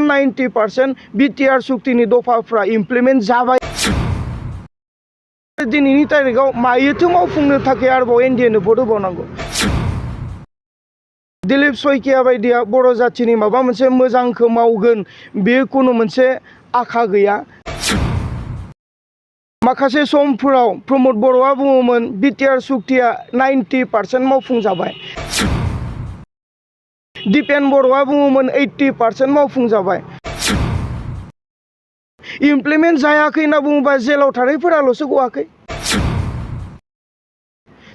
90% BTR सुक्तिनि दफाफ्रा implement जाबाय। दिनैनि तारिखाव मायोथो मावफुंनो थाखाय आरोबाव एनडिएनो भट होबावनांगौ? दिलीप सयकिया बायदिया बर' जाथिनि माबा मोनसे मोजांखौ मावगोन बे खुनु मोनसे आखा गैया। माखासे समफोराव प्रमद बर'आ बुङोमोन बिटिआर सुक्तिया 90% मावफुंजाबाय। दिपेन बर'आ बुङोमोन 80% मावफुंजाबाय। इमप्लिमेन्ट जायाखै होनना बुङोबा जेलाव थानायफोराल'सो गवाखै।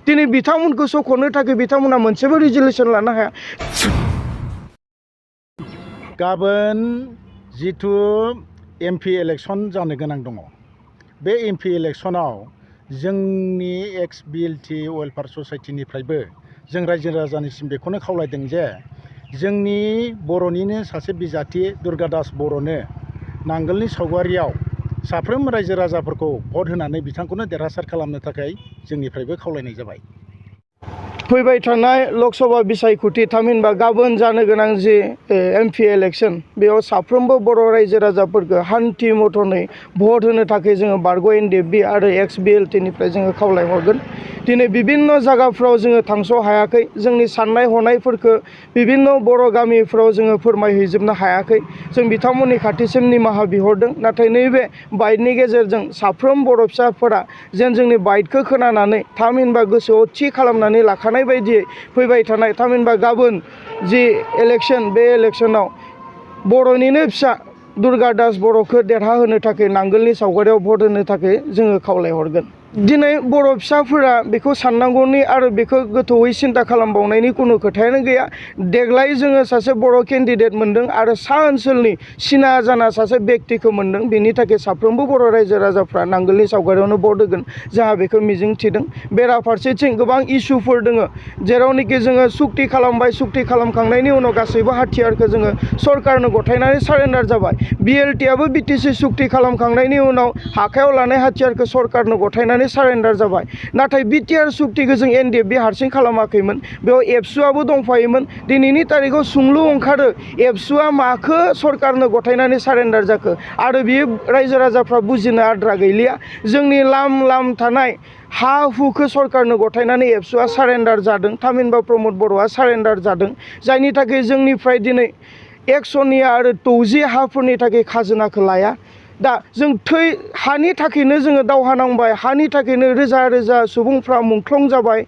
दिनै बिथांमोनखौ सख'नो थाखाय बिथांमोना मोनसेबो रिजलिउसन लानो हाया। गाबोन जिथु एमपि इलेक्सन जानो गोनां दङ, बे एमपि इलेक्सनाव जोंनि एक्स बिएलटि वेलफेयार ससाइटिनिफ्रायबो जों रायजो राजानिसिम बेखौनो खावलायदों जे जोंनि बर'निनो सासे बिजाथि दुर्गा दास बर'नो नांगोलनि सावगारियाव साफ्रोम रायजो राजाफोरखौ भट होनानै बिथांखौनो देरहासार खालामनो थाखाय जोंनिफ्रायबो खावलायनाय जाबाय। फैबाय थानाय लकसभा बिसायख'थि थामहिनबा गाबोन जानो गोनां जि एमपि इलेक्सन बेयाव साफ्रोमबो बर' रायजो राजाफोरखौ हान्थि मथनै भट होनो थाखाय जोङो बारग' एनडिएफबि आरो एक्स बिएलटिनिफ्राय जोङो खावलायहरगोन। दिनै बिभिन्न जायगाफ्राव जोङो थांस' हायाखै, जोंनि साननाय हनायफोरखौ बिभिन्न बर' गामिफ्राव जोङो फोरमायहैजोबनो हायाखै। जों बिथांमोननि खाथिसिम निमाहा बिहरदों, नाथाय नैबे बाइटनि गेजेरजों साफ्रोम बर' फिसाफोरा जेन जोंनि बाइटखौ खोनानानै थामहिनबा गोसोआव थि खालामनानै लाखानाय बायदियै फैबाय थानाय थामहिनबा गाबोन जि इलेक्सन बे इलेक्सनाव बर'निनो फिसा दुर्गा दास बर'खौ देरहाहोनो थाखाय नांगोलनि सावगारियाव भट होनो थाखाय जोङो खावलायहरगोन। दिनै बर' फिसाफोरा बेखौ साननांगौनि आरो बेखौ गोथौयै सिन्ता खालामबावनायनि खुनु खोथायानो गैया। देग्लाय जोङो सासे बर' केन्डिडेट मोन्दों आरो सा ओनसोलनि सिना जाना सासे बेक्तिखौ मोन्दों। बेनि थाखाय साफ्रोमबो बर' रायजो राजाफ्रा नांगोलनि सावगारियावनो भट होगोन जोंहा बेखौ मिजिं थिदों। बेराफारसेथिं गोबां इस्युफोर दङ जेरावनोखि जोङो सुक्ति खालामबाय, सुक्ति खालामखांनायनि उनाव गासैबो हाथियारखौ जोङो सरकारनो गथायनानै सारेन्डार जाबाय। बिएलटिआबो बिटिसि सुक्ति खालामखांनायनि उनाव आखायाव लानाय हाथियारखौ सरकारनो गथायनानै सारेन्डार जाबाय। नाथाय बिटिआर सुक्तिखौ जों एनडिएफबि हारसिं खालामाखैमोन, बेयाव एबसुआबो दंफायोमोन। दिनैनि तारिखाव सोंलु ओंखारो एबसुआ माखो सरकारनो गथायनानै सारेन्डार जाखो आरो बियो रायजो राजाफ्रा बुजिनो आद्रा गैलिया। जोंनि लाम थानाय हा हुखौ सरकारनो गथायनानै एबसुआ सारेन्डार जादों, थामहिनबा प्रमद बर'आ सारेन्डार जादों, जायनि थाखाय जोंनिफ्राय दिनै 100 आरो 60 हाफोरनि थाखाय खाजोनाखौ लाया। दा जों हानि थाखायनो जोङो दावहा नांबाय, हानि थाखायनो रोजा रोजा सुबुंफ्रा मुंख्लं जाबाय।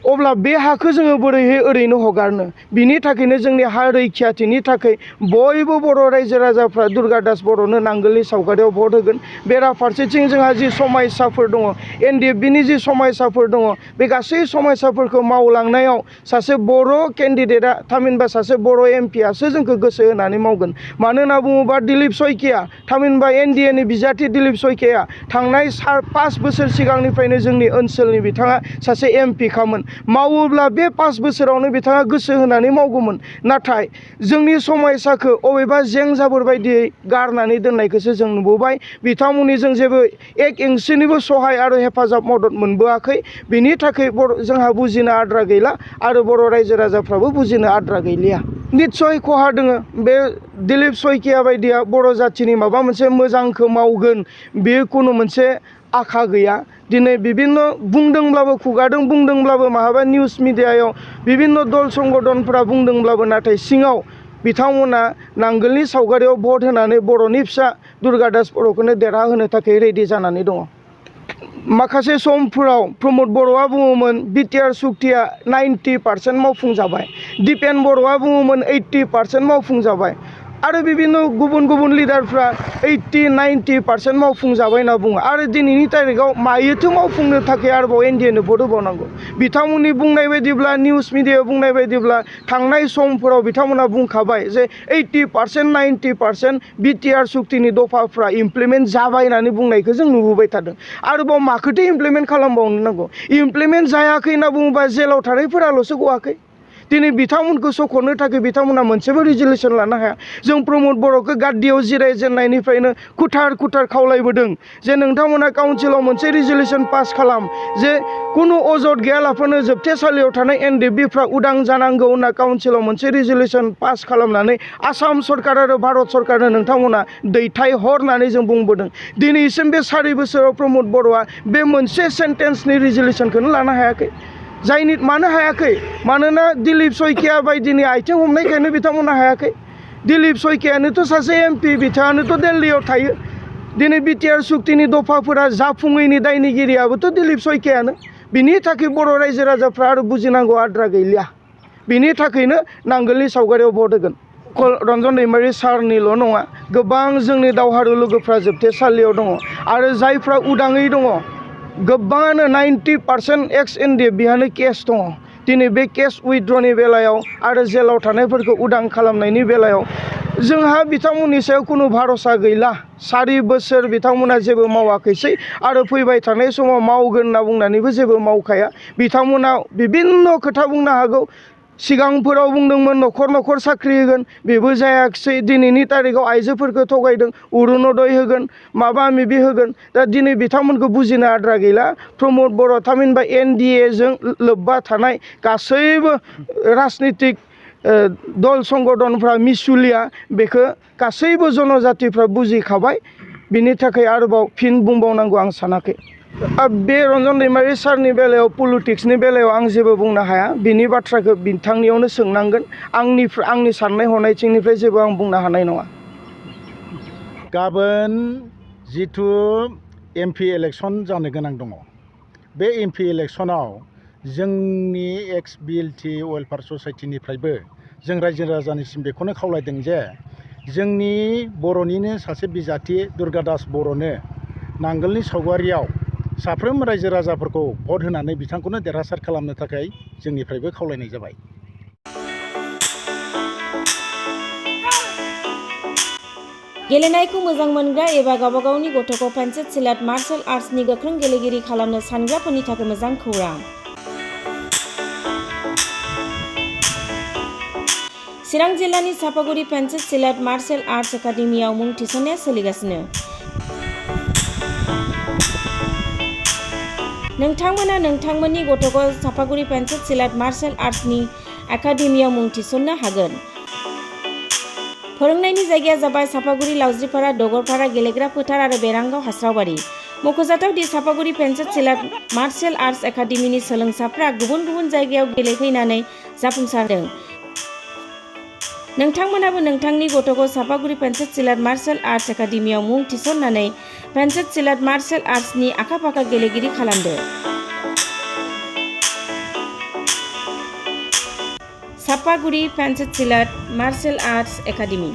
अब्ला बे हाखौ जोङो बोरैहाय ओरैनो हगारनो? बिनि थाखायनो जोंनि हा रैखाथिनि थाखाय बयबो बर' रायजो राजाफ्रा दुर्गा दास बर'नो नांगोलनि सावगारियाव भट होगोन। बेराफारसेथिं जोंहा जि समस्याफोर दङ, एनडिएफबिनि जि समस्याफोर दङ, बे गासै समस्याफोरखौ मावलांनायाव सासे बर' केन्डिडेटआ थामहिनबा सासे बर' एमपिआसो जोंखौ गोसो होनानै मावगोन। मानो होनना बुङोबा दिलीप सयकिया थामहिनबा एनडिएनि बिजाथि दिलीप सयकिया थांनाय 5 बोसोर सिगांनिफ्रायनो जोंनि ओनसोलनि बिथाङा सासे एमपिखामोन। मावोब्ला बे 5 बोसोरावनो बिथाङा गोसो होनानै मावगौमोन, नाथाय जोंनि समस्याखौ अबेबा जें जाबोर बायदियै गारनानै दोननायखौसो जों नुबोबाय। बिथांमोननि जों जेबो एक इंसिनिबो सहाय आरो हेफाजाब मदद मोनबोआखै। बिनि थाखाय जोंहा बुजिनो आद्रा गैला आरो बर' रायजो राजाफ्राबो बुजिनो आद्रा गैलिया। निस्सय खहा दङ। बे दिलीप सयकिया बायदिया बर' जाथिनि माबा मोनसे मोजांखौ मावगोन बे खुनु मोनसे आखा गैया। दिनै बिभिन्न बुंदोंब्लाबो खुगादों बुंदोंब्लाबो माहाबा निउस मिडियायाव बिभिन्न दल संगठनफोरा बुंदोंब्लाबो नाथाय सिङाव बिथांमोना नांगोलनि सावगारियाव भट होनानै बर'नि फिसा दुर्गा दास बर'खौनो देरहाहोनो थाखाय रेडि जानानै दङ। माखासे समफोराव प्रमद बर'आ बुङोमोन बिटिआर सुक्तिया 90% मावफुंजाबाय। दिपेन बर'आ बुङोमोन 80% मावफुंजाबाय आरो बिभिन्न गुबुन लिडारफ्रा 80-90% मावफुंजाबाय होनना बुङो। आरो दिनैनि तारिखाव मायोथो मावफुंनो थाखाय आरोबाव एनडिएनो भट होबावनांगौ? बिथांमोननि बुंनाय बायदिब्ला निउस मिडियायाव बुंनाय बायदिब्ला थांनाय समफोराव बिथांमोना बुंखाबाय जे 80-90% बिटिआर सुक्तिनि दफाफ्रा इमप्लिमेन्ट जाबाय होननानै बुंनायखौ जों नुबोबाय थादों। आरोबाव माखौथो इमप्लिमेन्ट खालामबावनो नांगौ? इमप्लिमेन्ट जायाखै होनना बुङोबा जेलाव थानायफोराल'सो गवाखै। दिनै बिथांमोनखौ सख'नो थाखाय बिथांमोना मोनसेबो रिजलिउसन लानो हाया जों प्रमद बर'खौ गाद्दियाव जिरायजेननायनिफ्रायनो कुटार खावलायबोदों जे नोंथांमोना काउन्सिलाव मोनसे रिजलिउसन पास खालाम जे कुनु अजद गैयालाफानो जोबथेसालियाव थानाय एनडिएफबिफ्रा उदां जानांगौ होनना काउन्सिलाव मोनसे रिजलिउसन पास खालामनानै आसाम सरकार आरो भारत सरकारनो नोंथांमोना दैथायहर होननानै जों बुंबोदों दिनैसिम बे 4 बोसोराव प्रमद बर'आ बे मोनसे सेन्टेन्सनि रिजलिउसनखौनो लानो हायाखै जायनि मानो हायाखै मानोना दिलीप सयकिया बायदिनि आथिं हमनायखायनो बिथांमोना हायाखै दिलीप सयकियानोथ' सासे एमपि बिथाङानोथ' दिल्लीयाव थायो दिनै बिटिआर सुक्तिनि दफाफोरा जाफुङैनि दायनिगिरियाबोथ' दिलीप सयकियानो बिनि थाखाय बर' रायजो राजाफ्रा आरो बुजिनांगौ आद्रा गैलिया बिनि थाखायनो नांगोलनि सावगारियाव भट होगोन रन्जन दैमारि सारनिल' नङा गोबां जोंनि दावहारु लोगोफ्रा जोबथेसालियाव दङ आरो जायफ्रा उदाङै दङ गोबाङानो 90% एक्स एनडिएफ बिहानो केस दङ दिनै बे केस उइथड्रनि बेलायाव आरो जेलाव थानायफोरखौ उदां खालामनायनि बेलायाव जोंहा बिथांमोननि सायाव खुनु भरोसा गैला 4 बोसोर बिथांमोना जेबो मावाखैसै आरो फैबाय थानाय समाव मावगोन होनना बुंनानैबो जेबो मावखाया बिथांमोना बिभिन्न खोथा बुंनो हागौ सिगांफोराव बुंदोंमोन न'खर साख्रि होगोन बेबो जायाखिसै दिनैनि तारिखाव आइजोफोरखौ थगायदों अरुणोदय होगोन माबा माबि होगोन दा दिनै बिथांमोनखौ बुजिनो आद्रा गैला प्रमद बर' थामहिनबा एनडिएजों लोब्बा थानाय गासैबो राजनितिक दल संगठनफ्रा मिसुलिया बेखौ गासैबो जनजातिफ्रा बुजिखाबाय बिनि थाखाय आरोबाव फिन बुंबावनांगौ आं सानाखै बे रन्जन दैमारि सारनि बेलायाव पलिटिक्सनि बेलायाव आं जेबो बुंनो हाया बिनि बाथ्राखौ बिथांनियावनो सोंनांगोन आंनि साननाय हनायथिंनिफ्राय जेबो आं बुंनो हानाय नङा गाबोन जिथु एमपि इलेक्सन जानो गोनां दङ बे एमपि इलेक्सनाव जोंनि एक्स बिएलटि वेलफेयार ससाइटिनिफ्रायबो जों रायजो राजानिसिम बेखौनो खावलायदों जे जोंनि बर'निनो सासे बिजाथि दुर्गा दास बर'नो नांगोलनि सावगारियाव साफ्रोम रायजो राजाफोरखौ भट होनानै बिथांखौनो देरहासार खालामनो थाखाय जोंनिफ्रायबो खावलायनाय जाबाय गेलेनायखौ मोजां मोनग्रा एबा गावबागावनि गथ'खौ पेन्सिल सिलाट मार्शल आर्ट्सनि गोख्रों गेलेगिरि खालामनो सानग्राफोरनि थाखाय मोजां खौरां चिरां जिल्लानि चापागुरि पेन्सिल सिलाट मार्शल आर्ट्स एकाडेमियाव मुं थिसननाया सोलिगासिनो नोंथांमोना नोंथांमोननि गथ'खौ चापागुरि पेन्सिल सिलाट मार्शल आर्ट्सनि एकाडेमियाव मुं थिसननो हागोन फोरोंनायनि जायगाया जाबाय चापागुरि लावज्रिपारा दगरपारा गेलेग्रा फोथार आरो बेरांगाव हास्रावबारि मख'जाथाव दि चापागुरि पेन्सिल सिलाट मार्शल आर्ट्स एकाडेमिनि सोलोंसाफ्रा गुबुन गुबुन जायगायाव गेलेहैनानै जाफुंसारदों नोंथांमोनाबो नोंथांनि गथ'खौ चापागुरि पेन्सिल सिलाट मार्शल आर्ट्स एकाडेमियाव मुं थिसननानै पेन्सिल सिलाट मार्शल आर्ट्सनि आखा-फाखा गेलेगिरि खालामदो चापागुरि पेन्सिल सिलाट मार्शल आर्ट्स एकाडेमि